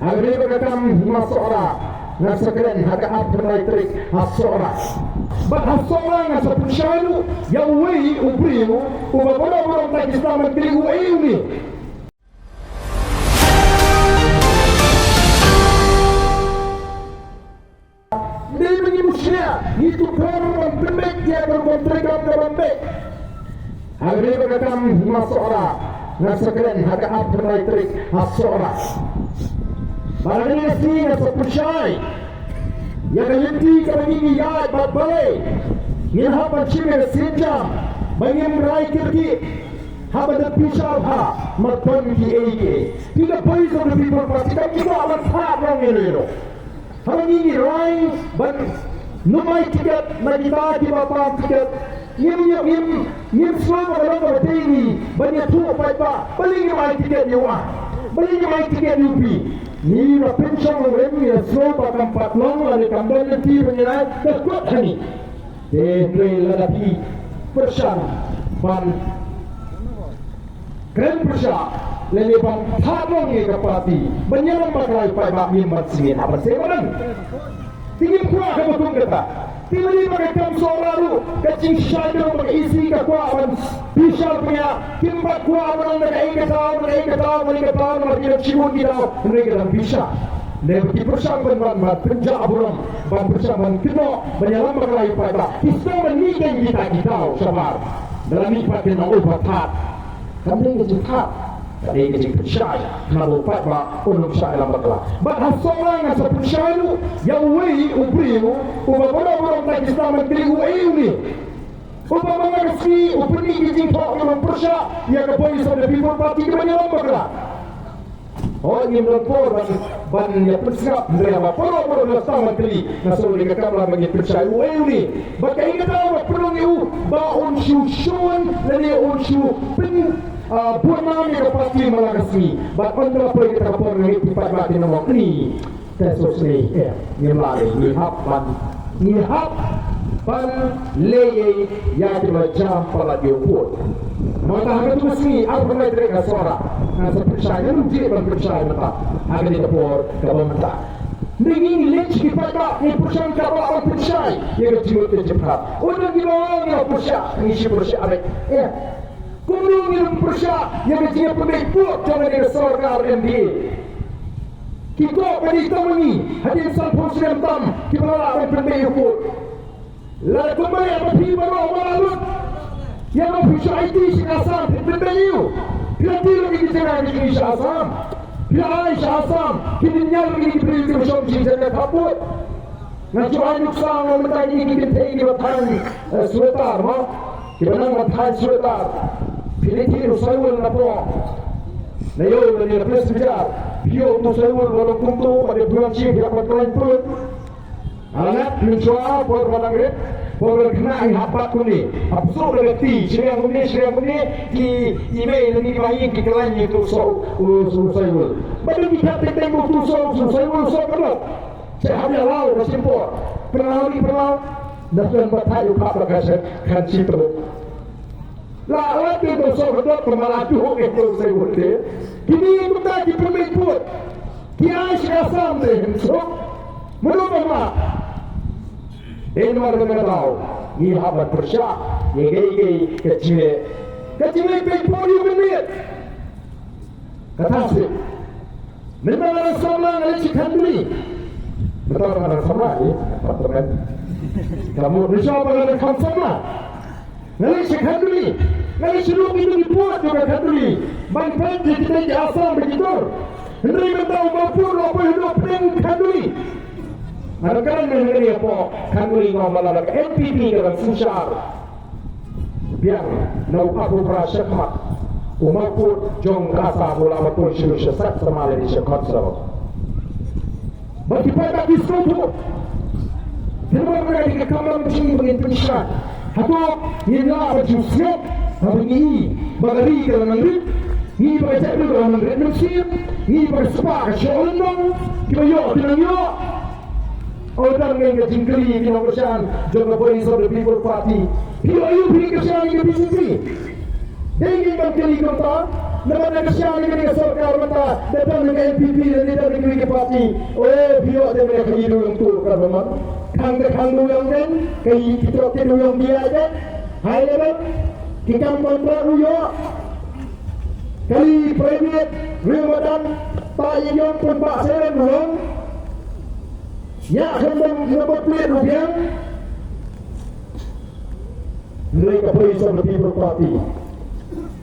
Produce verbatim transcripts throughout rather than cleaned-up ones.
Ha kane ka kam Hima Sohra nga sa kren ha ka arphew lai tarik ha Sohra. Bad ha Sohra nga sa pynshai ruh ïa uwei u briew uba baroh baroh ta ki sdang ban kylli uei une. Dei ba ngi mushlia, ngi tuklar ban pynbeit ïa ka rukom treikam kaba beit. Ha kane ka kam Hima Sohra nga sa kren ha ka arphew lai tarik ha Sohra. Bad ha kane ka sngi nga sa pynshai ïa ka lynti kaba ngi ïaid bad balei ngin hap ban shim ïa ka sienjam ba ngim rai kyrkieh haba da bishar ha, ma don kiei kiei. Ki ka Voice of the People Party kam ki kwah ban thad long ïa no ïa no. Haba ngi ngi rai ban nym ai tiket na kita kiba pang tiket. Ngim ngim ngim ngim sngewbha ba long kaba dei ngi ban ïathuh paidbah balei ngim ai tiket ïa u, balei ngim ai tiket ïa u phi. Ngi ba pynshong nongrim ngi sngewbha kam pat long lane kam don lynti ba ngi ai ka kot hani. Te hynrei lada phi pyrshang ban kren pyrshah lane ban thad long ïa ka party ban ïalam bakla ïa u paidbah, ngim ban sngewbha ban sngewbha. Te ngim kwah kaba kum kata. Te lane ba ka kam Sohra ruh ka jingshisha ka ruh ba ka E C ka kwah ban bishar pynïaid, kim pat kwah ban ong da kaei ka daw, da kaei ka daw, da kaei ka daw, namar ki dang shibun ki daw, hynrei ka dang bishar. Lada ki pyrshang ban ban ban pynjah burom ban pyrshang ban kynnoh ban ïalam bakla ïa u paidbah, ki sdang ban mih kein kita ki daw shabar. Da la mih pat kin ong u ba thad. Kam dei ka jingthad, ka dei ka jingpynshai namar u paidbah un ym shah ïalam bakla. Bad ha Sohra nga sa pynshai ruh ïa uwei u briew uba baroh baroh ta ki sdang ban kylli uei une. Uba man la ka sngi u pynmih ki jingthoh kiba pyrshah ïa ka Voice of the People Party kiban ïalam bakla. Hooid, ngim don por ban ban ïa pynsngap, hynrei haba baroh baroh la sdang ban kylli, nga sngew dei ka kam ba ngin pynshai uei une. Bad kaei kata ba pynlong ïa u ba un shu shun lane un shu pyn, ah, bun nam ïa ka party man la ka sngi. Bad ynda la poi kata ka por nga ngeit ki paidbah kin ong ni. Te shisha, eh, ngim lah, ngi hap ban, ngi hap ban leh ïa kiba la jam palat ïa u vote. Mynta ha katu ka sngi, arphew lai tarik ha Sohra, nga sa pynshai, nga ruh jied ban pynshai mynta ha kane ka por kaba mynta. Ngi ngi leit sha ki paidbah, ngi pyrshang kaba ban pynshai ïa ka jingmut ka jingpyrkhat. Ynda kiba ong ngi pyrshah, ngi shu pyrshah beit. Eh, kumno ngin pyrshah ïa ka jingpynbeit vote jong kane ka sorkar M D A? Ki kop ba dei tang ma ngi, hadien sanphew snem tam kiba la lah ban pynbeit ïa u vote. Lada kumba ïa ba phi baroh ba la lut, ïa ba phi shu aiti sha ka Assam, phi pynbeit ïa u. Phi la dei lut ïa ki jaka ki jong ngi sha Assam. Phi la ai sha Assam, phi dei ñiar lut ïa ki briew kiba shong sha ki jaka thap vote. Nga ju ai nuksa, nga mynta ïa ki kynthei kiba thaiñ, eh, sweater, mo? Kiba nang ba thaiñ sweater. Phi leit thied u saiwul na pdeng, na ïew lane na ples bijar. Phi ïoh u saiwul ba long kumto, ba dei buan shi, phi hap ban khlaiñ pyrthei. Nga la ngat mynshuwa por ba dang rit, por ba dang khynnah ngi hap bat kumne. Hap suk da ka kti, shiliang kumne, shiliang kumne, ki i mei lane i bah ïing ki khlaiñ ïa uto u so, u, u saiwul. Ba dang ki khap teng teng uto u so, u saiwul u so ka dok. Sha hap ïa law ka shim por. Pynlaw ri pynlaw. Na pynban ba thait u khap la ka sha khan shi tyruk. La la te to so ka dok ka ma la tu ho ke to se wo te. Kine kumta ki pynbeit vote. Ki ai sha ka Assam te hynso. Mano ba ma. Dei namar ba ka daw ngi hap ban pyrshah ïa kaei kaei ka jingleh. Ka jingleh peit por ïa u mynmiet. Kata seh. Mynta nga dang samla nga leit sha Khanduli. Mynta nga dang samla, eh, apartment. Ka mut mynshuwa ba nga dang kham samla. Nga leit sha Khanduli. Nga leit sha ruh kito ki vote jong ka Khanduli ban peit ïa kita ki Assam ba ki dur. Hynrei mynta u Mawpud u la poi haduh pdeng Khanduli. Nga dang kren mynta ïa pdeng Khanduli, nga ong ba la ka N P P ka dang synshar biang na u Abu Bara Shakhmat. U Mawpud jong ka Assam u la mat poi sha sha Sat Samale sha Council. Ba ki paidbah ki sngewthuh. Kynmaw ba ka dei ka kam jong ngi ba ngin pynshai. Hato ngin lah ban shu sngap haba ngi i ba ka ri ka la nang rit, ngi i ba ka jaitbynriew ka la nang rit mynsiem, ngi i ba ka spah ka shoh lyngdong, kiba ïoh ki nang ïoh. O, dang ngin ka jingkylli ki nongkyrshan jong ka Voice of the People Party. Phi ïoh aïu phi kyrshan ïa ka B J P? Dei ngin ban kylli kumta. Namar da ka sha ne ka sorkar mynta da don ka N P P ne da don ka party. O phi ïoh te ka ïa dewïong tu ka ba ma. Khang ka khang dewïong den ka ïa ki trok te dewïong biang den. Hai le ba ki kam kontrak u ïoh. Kali private riew madan ta ïa ïong pun ba seren ruang. Ïa kham dang ïa ba plet rupiah. Hynrei ka Voice of the People Party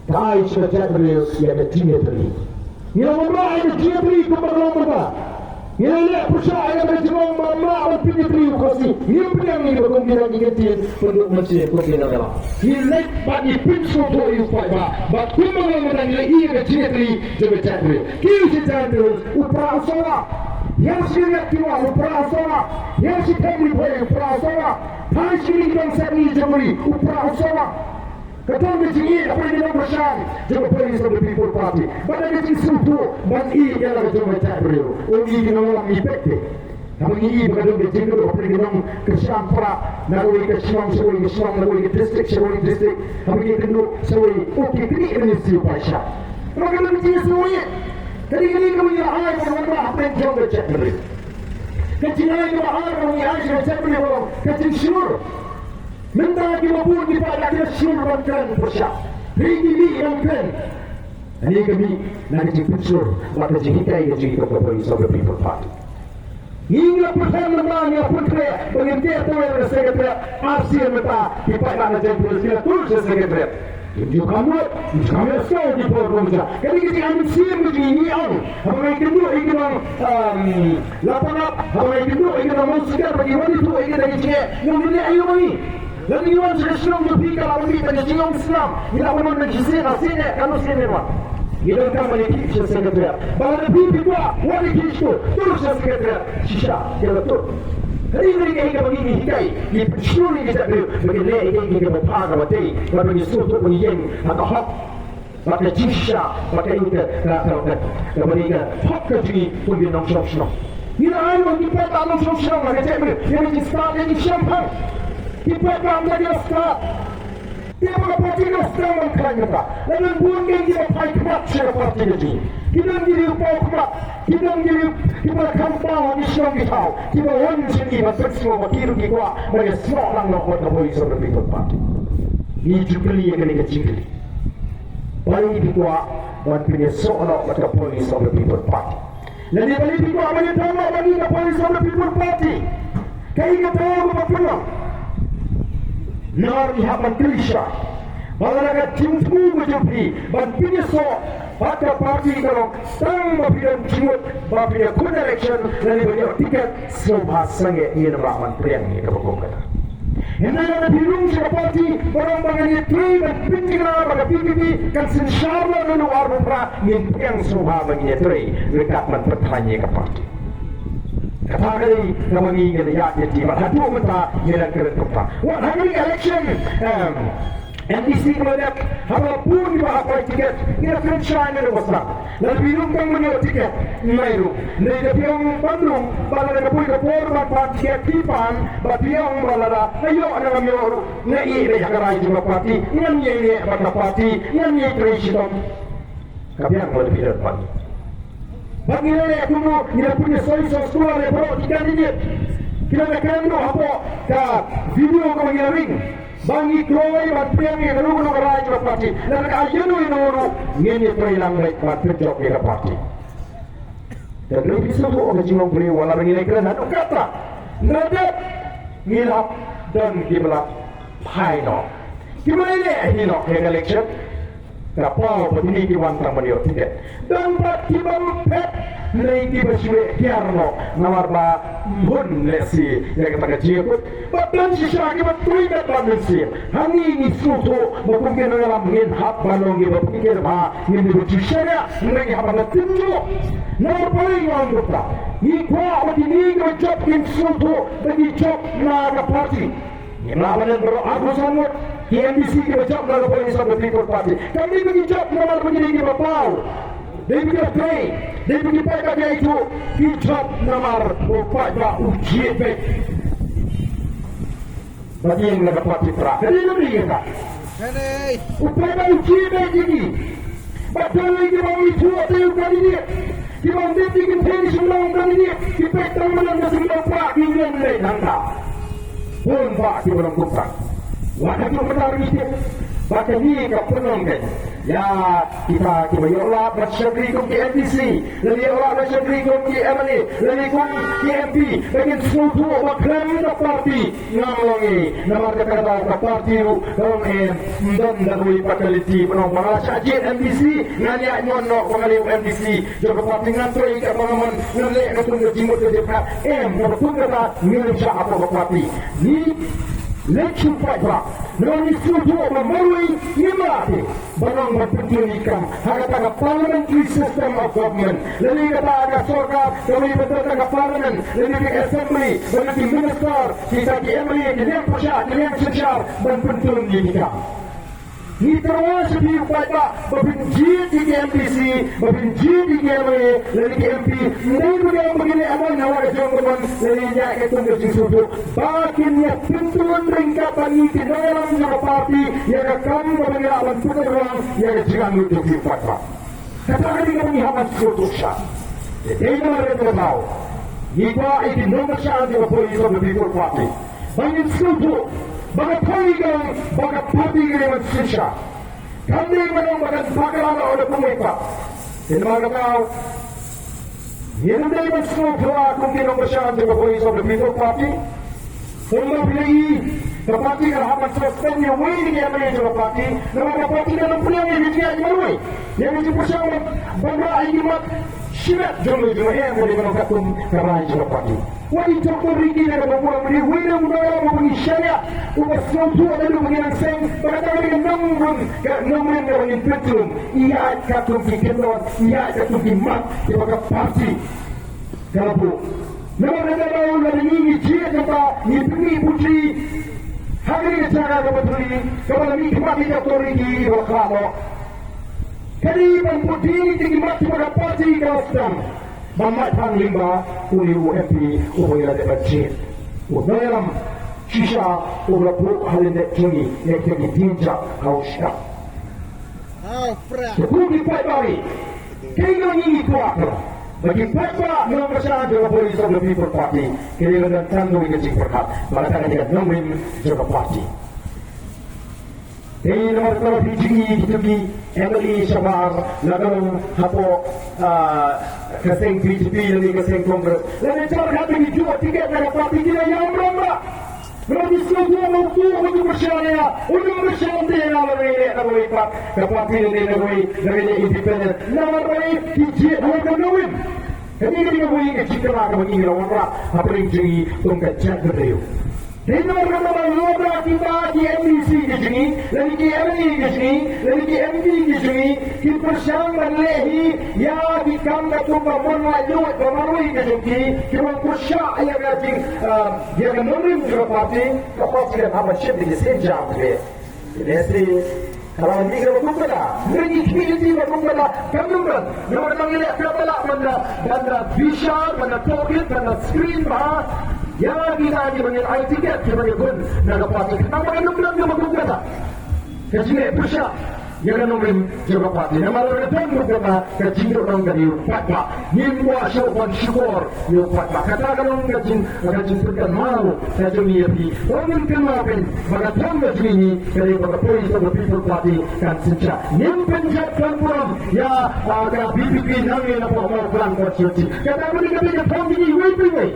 ka ai sha ka jaitbynriew ïa ka jingïatreilang. Ngi la wanrah ïa ka jingïatreilang kumba ka long mynta. Ngi la leh pyrshah ïa ka jinglong ba ym lah ban pynïatreilang u Khasi. Ngim pdiang ïa kiba kum kine ki kyntien pynduh mynsiem kum kine ki la. Ngi leit bad ngi pynsngewthuh ïa u paidbah ba kumba ka long mynta ngi la ïa ka jingïatreilang jong ka jaitbynriew. Ki u jingïatreilang u Prah u sngewbha. Ïa shi ngat ki wa u Prah u sngewbha. Ïa shi family poi u Prah u sngewbha. Phai shi ngi jong sep ngi jong ri u Prah u sngewbha. Ka don ka jingïeit hapdeng ki nongkyrshan jong ka Voice of the People Party. Bad ka jingsngewthuh ban ïeit ïa la ka jong ka jaitbynriew. Ong ïa ki nongïalam ngi peit te. Haba ngi ïeit ba ka don ka jingkyrduh hapdeng ki nongkyrshan Prah na kawei ka shnong sha kawei ka shnong, na kawei ka district sha kawei ka district. Haba ngi kynduh sha kawei, okay, kane ka ministry u paisha. Haba ka don ka jingsngewthuh. Ka dei kane kaba ngi la ai ban wanrah hapdeng jong ka jaitbynriew. Ka jingai kaba ar kaba ngi ai sha ka jaitbynriew ka jingshlur. Mynta kiba bun ki paidbah ki la shlur ban kren pyrshah. Hynrei ki mih ban kren. Ani ka mih na ka jingpynshlur bad ka jinghikai ka jong ka Voice of the People Party. Ngi la pyrkhat mynta, ngi la pyrkhat ba ngin teh tawel ka Secretariat, ar sien mynta ki paidbah na Jaintia Hills ki la tur sha Secretariat. Ju kham lut, ju kham ïa sngewthuh ki por kumta. Ka dei ka jingïaid mynsiem ka jong ngi, ngi ong. Haba ngi kynduh ïa ki nong, um, la pangap, haba ngi kynduh ïa ki nong Mawsikat, ba ki wan ithuh ïa kita ki jingeh, ngi ong ngi leh aïu ma ngi. Lada ngi wan sha ka shnong jong phi ka la wan mih tang ka jingong Islam, ngi la wan wan shisien ha sien eh, kano sien eh wan. Ngi donkam ban ïa khih sha Secretariat. Ba lada phi phi kwah wan ïa khih sha, tur sha Secretariat. Shisha, ïa la tur. Hynrei hynrei kaei kaba ngi ngi hikai, ngi pynshlur ïa ki jaitbynriew ba kin leh ïa kaei kaba bha kaba dei, bad ba ngi sngewthuh ba ngi ïeng ha ka hok, bad ka jingshisha, bad kaei ka, ka, ka, ka, kaba dei ka hok ka jong ngi kum ki nongshong shnong. Ngi la ai ba ki paidbah nongshong shnong la ka jaitbynriew ïa ka jingstad ïa ki shemphang. Ki paidbah ym da ki la stad. Te ba ka party ka sdang ban khlaiñ mynta. La don bun ki kiba phai khmat sha ka party ka jong ngi. Ki don ki riew paw khmat. Ki don ki riew kiba kham paw ha ki shnong ki thaw. Kiba wan sha ngi ban pynsngew ba ki ruh ki kwah ban ïasnoh lang noh bad ka Voice of the People Party. Ngi ju kylli ïa kane ka jingkylli. Balei phi kwah ban pynïasnoh noh bad ka Voice of the People Party? Lane balei phi kwah ban ïadon noh bad ngi ka Voice of the People Party? Kaei ka daw kaba pynlong? Namar ngi hap ban kylli shai ba lada ka jingthmu ka jong phi ban pynïasoh bad ka party ka long tang ba phi don jingmut ba phin ïakhun election lane ban ïoh tiket, sngewbha sangeh, ngin ym lah ban pdiang ïa kaba kum kata. Hynrei lada phi rung sha ka party ba ong ba ngan ïatrei ban pynthikna ba ka V P P kan synshar noh naduh arphew phra, ngin pdiang sngewbha ba ngin ïatrei ryngkat ban pynthikna ïa ka party. Kata ka dei kaba ngi ngi la ïaid ïa ti bad haduh mynta ngi dang kren kumta. Wat ha kane ka election, em, M D C ka la dep, haba bun kiba hap bai tiket, ngi la kren shai naduh ba sdang. Lada phi rung tang ban ïoh tiket, nai rung. Hynrei da phi ong ban rung, ba lada ka poi ka por ban pan tiket phi pan, ba phi ong ba lada nga ïoh ne ngam ïoh ruh, nga ïeh beit ha ka rai jong ka party, ngan ïeng beit bad ka party, ngan ïeng trei shitom. Ka biang lada phi don pan. Bad ngi la leh kumno, ngi la pynïasoi sha shuwa leh baroh ki candidate. Ki la kren ruh hapoh ka video kaba ngi la ring. Ba ngi kloi ban pdiang ïa kano kano ka rai jong ka party. Lada ka ïano ïano ruh ngin ïatrei lang beit ban pynjop ïa ka party. Te hynrei phi sngewthuh ka jinglong briew, wat la ba ngi leh kren haduh katta, nga dep ngi la don kiba la phai noh, kiba la leh hi noh ïa ka election. Ka paw ba kine ki wan tang ban ïoh tiket. Don pat kiba phet, ne kiba shu leh kiar noh namar ba ym hun lehse ïa kata ka jingïakut. Bad don shisha kiba tuid bad ban mynsiem. Hangne ngi sngewthuh ba kum ki nongïalam ngin hap ban long kiba pynker bha, ngin ïa ba ju shaniah, ngin ïa hap ban tynjuh. Namar balei nga ong kumta? Ngi kwah ba kine kiba jop kin sngewthuh ba ki jop na ka party. Ngim lah ban ïa baroh arphew san ngut ki M D C kiba jop na ka Voice of the People Party. Kam dei ba ki jop namar ba ki dei kiba paw. Dei ba ki la trei, dei ba ki paidbah ki la ïathuh, ki jop namar u paidbah u jied beit. Ba ki ïeng na ka party Prah. Ka dei ba dei kata. U paidbah u jied beit ïa ki. Ba dei ki bym ithuh te u candidate, ki bym dei ki kynthei shnong candidate, ki peit tang madan ka shnong ba ki ngin leh nangta. Bun ba ki ba long kumta. Wat haduh mynta ruh ngi tip ba kane ka pynlong kein ïa kita kiba ïoh lad ban shakri kum ki M D C, lane ïoh lad ban shakri kum ki M L A, lane kum ki M P, ba kin sngewthuh ba khlem da party ngam long ei. Namar kata ka daw ka party ruh ka long em, ym don da kawei pat ka lynti ban ong ba nga la shah jied M D C, ngan ïaid mon noh ba nga dei u M D C jong ka party, ngan trei katba nga mon, ngan leh katkum ka jingmut ka jingpyrkhat. Em, kaba kum kata ngim shah hapoh ka party. Ngi leit shu paidbah, namar ngi sngewthuh ba marwei ngim lah te ban long ban pyntun ïa ki kam ha kata ka parliamentary system of government. Lane kata ka sorkar kawei pat, kata ka parliament, lane ka assembly, lane ki minister, kita ki M L A, ki liang pyrshah, ki liang synshar ban pyntun ïa ki kam. Ngi tyrwa sha phi u paidbah ba phin jied ïa ki M D C, ba phin jied ïa ki M L A, lane ki M P, ym dei ba dei ba kin ïa mon ha la ka jong ka mon, lane ïa katkum ka jingsngewthuh ba kin ïa pyntun ryngkat bad ngi ki nongïalam jong ka party ïa ka kam kaba ngi lah ban pynurlong ïa ka jingangnud jong phi u paidbah. Kata ka dei kaba ngi hap ban sngewthuh shai. Te dei namar kata ka daw ngi kwah ïa ki nongkyrshan jong ka Voice of the People Party ba ngin sngewthuh ba ka thong ka long ba ka party ka dei ban synshar. Kam dei ban long ba kan bakla noh da kumwei pat. Te namar kata ka daw ngin dei ban sngewthuh kum ki nongkyrshan jong ka Voice of the People Party. Kumba phi la ïohi, ka party ka la hap ban suspend ïa uwei na ki M L A jong ka party, namar ka party ka la pynïaid ïa ki jingïaid marwei, ïa ki jingpyrshang ban rah ïa ki mat shimet jong ngi jong ngi, em, ka dei ban long katkum ka rai jong ka party. Wat i Doctor Ricky na kaba burom, i dei uwei na u nongïalam uba ngi shaniah, uba sngewthuh naduh ba ngi nang seng, ba kata ka dei ka nongrim, ka nongrim kaba ngin pyntlum, i ïaid katkum ki kyndon, i ïaid katkum ki mat kiba ka party ka la buh. Namar kata ka daw lada ngi ngi jied, ngi pynmih puthi ha kane ka jaka kaba duli, kaba la mihkhmat ïa ka authority ba la khlad noh, ka dei ban put dien ïa ki mat kiba ka party ka la sdang. Ba mait than lyngba une u M P uba ngi la dep ban jied, u nongïalam shisha uba la buh ha lyndet jong ngi ïa kita ki dienjat ha u sdang. Te ko ki paidbah, kaei kaba ngi ngi kwah ka long ba ki paidbah, nongkyrshan jong ka Voice of the People Party, ki dei ban don tang kawei ka jingpyrkhat ba kata ka dei ka nongrim jong ka party. Te namar kata phi ju i kito ki M L A shabar, la ka long hapoh, ah, ka seng B J P lane ka seng Congress, lane jar hato ki ju tiket na ka party, ki la ïam rangbah. Namar ki sngewthuh ba uto uba ju pyrshah ïa nga, u nongkyrshan te ïa nga, lada ngi leh na kawei pat ka party lane na kawei, na kawei, independent. Namar balei? Ki jied halor ka nongrim. Kane ka dei kawei ka jingkylla kaba ngi la wanrah hapdeng jong ngi kum ka jaitbynriew. Te namar kata ba lada kita ki M D C ki jong ngi, lane ki M L A ki jong ngi, lane ki M P ki jong ngi, ki pyrshang ban leh hi ïa ki kam katkum ka mon laitluid ba marwei ka jong ki, ki ban pyrshah ïa ka jing, ah, ïa ka nongrim jong ka party, ka party kan hap ban shim da ki sienjam. Te lehse ka la mih kaba kum kata, hynrei ngi khmih lynti ba kum kata kam don. Namar kata ngi leh kaba lah ban da, ban da bishar, ban da tohkit, ban da screen bha ïa kita kiba ngin ai tiket, kiba ngin bun na ka party, khnang ba kan ym don kaba kum kata ka jingleh pyrshah ïa ka nongrim jong ka party. Namar lada don kum kata, ka jingduh nong ka dei u paidbah. Ngim kwah shuh ban shukor ïa u paidbah. Kata ka long ka jing, ka jingpynkynmaw ka jong ngi ïa phi. Ym, ngin kynmaw phin ba ka thong ka jong ngi ka dei ba ka Voice of the People Party kan synshar. Ngim pynjot khlem burom ïa, ah, ka V P P nangne na Mawkyrwat constituency. Kata ka dei ka thong jong ngi iwei pa iwei.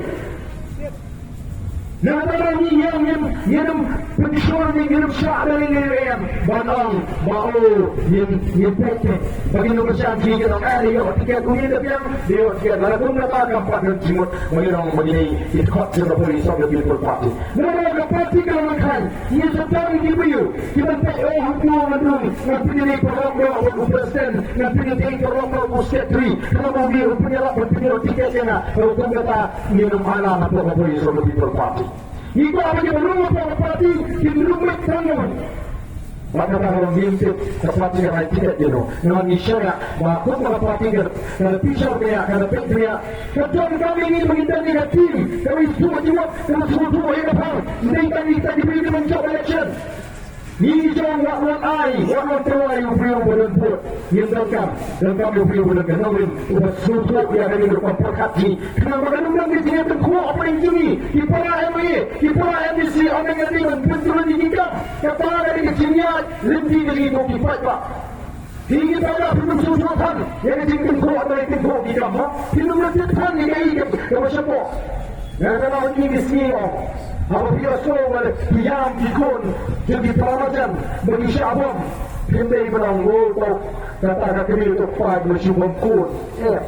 Nangta ngi ïa ngin, ngin ym pynshoi, ngin ym shah da lei lei ban ong ba, oh, ngin, ngin peit ba ki nongkyrshan jong ngi kin ong, eh, ïoh tiket, u ngin da biang, ïoh tiket. Lada kum kata kam pat don jingmut ba ngin ong ba ngi dei ki dkhot jong ka Voice of the People Party. Namar ka party ka la nang khlaiñ, ngin sa tang ki briew kiban peit, oh, hangto ngan rung, ngan pynïadei paralok noh bad u president, ngan pynïadei paralok noh bad u secretary, khnang ba u dei u pynïalap ban pynïoh tiket ïa nga. Lada kum kata, ngin ym ailad hapoh ka Voice of the People Party. Ngi kwah ba kiba rung hapoh ka party kin rung beit tang ïa ngi. Bad kata ka long, ngim tip ka party ka rai tiket ïa no. Namar ngi shaniah ba kumba ka party ka, ka la pynshai bniah, ka la peit bniah, ka donkam ïa ngi ba ngin don ïa ka team kaba sngewthuh jingmut, kaba sngewthuh ïa ka phang. Ym dei tang ïa kita ki briew kiban jop election. Ngi jong wat wan ai, wat wan tyrwa ïa u briew ba don vote. Ngim donkam, donkam ïa u briew ba don ka nongrim, uba sngewthuh ïa kane ka rukom pyrkhat jong ngi. Khnang ba kan ym don ka jingïatyngkhuh hapdeng jong ngi, ki para M L A, ki para M D C, ym dei ban pyntngen ïa ki kam. Kata ka dei ka jingïaid lynti ka jong ngi kum ki paidbah. Phi ki paidbah phin ym sngewthuh than ïa ka jingtyngkhuh, ïa ka jingtyngkhuh ki kam, ha? Phin ym la tip than ïa kaei kaba shapoh. Nga kynmaw ha kine ki sngi, oh, haba phi ïohsngew ba phi ïam ki khun jong ki para marjan ba ki shah bom, phim dei ban ong, oh, to, kata ka kmie to paid ba shu bom khun. Eh,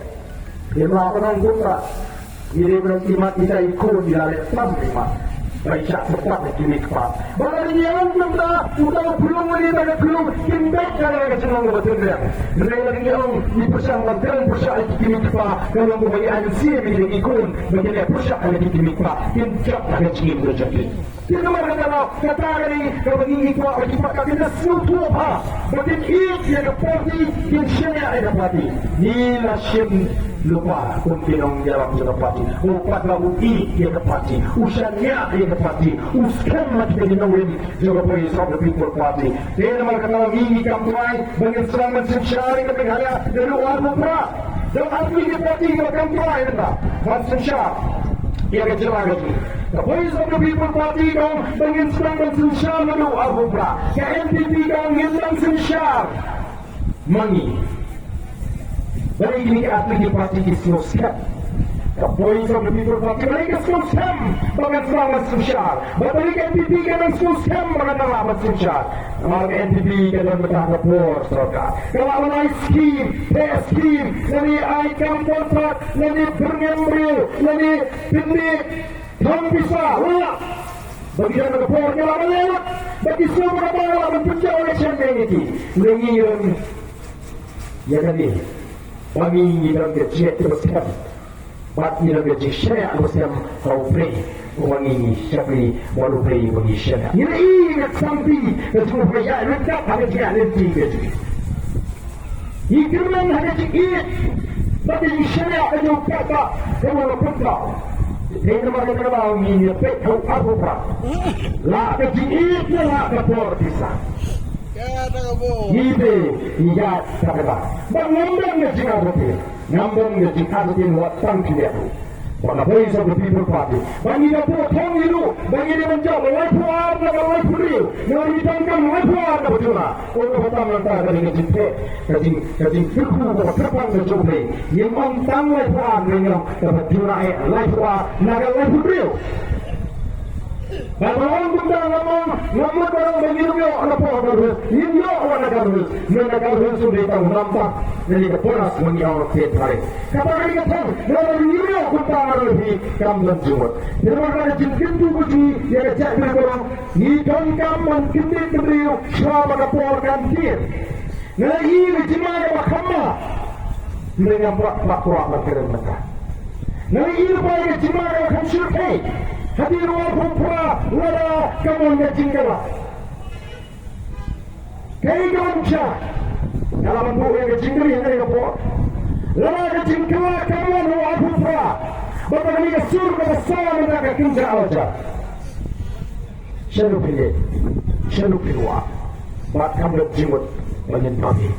phim lah ban ong kumta. Ngi dei ban ong imat ita i khun, i la leh tam imat. Ba i shah syrpat ïa ki kmie kpa. Ba la ngi ong kumta, uta u pulung, uta ka pulung, kim beh ka la ka shnong ba tynrem. Hynrei la ngi ong ngi pyrshang ban kren pyrshah ïa ki kmie kpa, ka long ba ngi ai mynsiem ïa ki khun ba kin leh pyrshah ïa ki kmie kpa. Kin jop ïa ka jingim ka jong ki. Te namar kata ka daw, kata ka dei kaba ngi kwah ba ki paidbah kin da sngewthuh bha, ba kin ïeit ïa ka party, kin shaniah ïa ka party. Ngi la shim lypa kum ki nongïalam jong ka party. Ko pat ba u ïeit ïa ka party, u shaniah ïa ka party, u skhem ïa kita ki nongrim jong ka Voice of the People Party. Te namar kata ngi, ngi kam duwai ba ngin sdang ban synshar ïa ka Meghalaya naduh arphew phra. Don artylli ki party kiba kam duwai mynta ban synshar ïa ka jylla ka jong ngi. Ka Voice of the People Party ka ong ba ngin sdang ban synshar naduh arphew phra. Ka N P P ka ong ngin dang synshar ma ngi. Balei kine ki artylli ki party ki sngew skhem? Ka Voice of the People Party balei ka sngew skhem ba kan sdang ban synshar? Balei ka N P P ka dang sngew skhem ba kan dang lah ban synshar? Namar ka N P P ka don mynta ka bor sorkar. Ka la wan ai skim, peh skim, lane ai kam kontrak, lane byrngem briew, lane pynbeit thong pisa, la. Ba ki don ka bor, ka la wan ai la. Ba ki sngew ba ka bor la ban pynjah election ïa ki. Ngi don ïa kane. Ba ngi ngi don ka jingngeit kaba skhem. Bad ngi don ka jingshaniah kaba skhem ha U Blei uba ngi shakri, bad U Blei uba ngi shaniah. Ngi la ïohi ka jingpynïaid ryngkat ha ka jingïaid lynti ka jong ngi. Ngi kyrmen ha ka jingïeit bad ka jingshaniah ka jong u paidbah kaba la pynpaw. Te namar kata ka daw ngi ïa peit ha u arphew phra. La ka jingïeit ne la ka por pisa. Ngi te ngi ïaid ha kata. Ba ngam don ka jingartatien. Ngam don ka jingartatien wat tang kine ruh. Ba ka Voice of the People Party, ba ngi da buh thong ïa u, ba ngi dei ban jop laiphew ar na ka laiphew hynriew, ngi dei ban jop laiphew ar na ka juna. Ong kaba tam nangta ka dei ka jingpeit, ka jing, ka jingkyrkhu kaba kyrpang ka jong U Blei. Ngim ong tang laiphew ar, ngin ong kaba juna eh laiphew ar na ka laiphew hynriew. Ba ka ong kumta ngam ong, ngam mut ban ong ba ngin ïoh na ka por ka ruh, ngin ïoh na ka ruh, na ka ruh shu dei tang namar kane ka bonus ba ngi ong peit phareng. Kata ka dei ka thong, lada ngim ïoh kumta nga ruh hi kam don jingmut. Te namar kata ka jingkyntu ka jong ngi ïa ka jaitbynriew baroh, ngi donkam ban kyndit bynriew shuwa ba ka por kan tied. Nga la ïohi ka jingma kaba kham ma. Hynrei ngam kwah, kwah, kwah ban kren mynta. Nga la ïohi ka jingma kaba kham shyrkhei. Hadien u arphew phra lada ka mon ka jingkylla. Kaei kaba ngi ïa, nga la ban buh ïa ka jingkylli ha kane ka por. Lada ka jingkylla ka mon ha u arphew phra, bad kane ka sur kaba saw mynta ka kynjah hajar. Shano phi leit, shano phi wad, bad kam don jingmut ba ngin pynmih.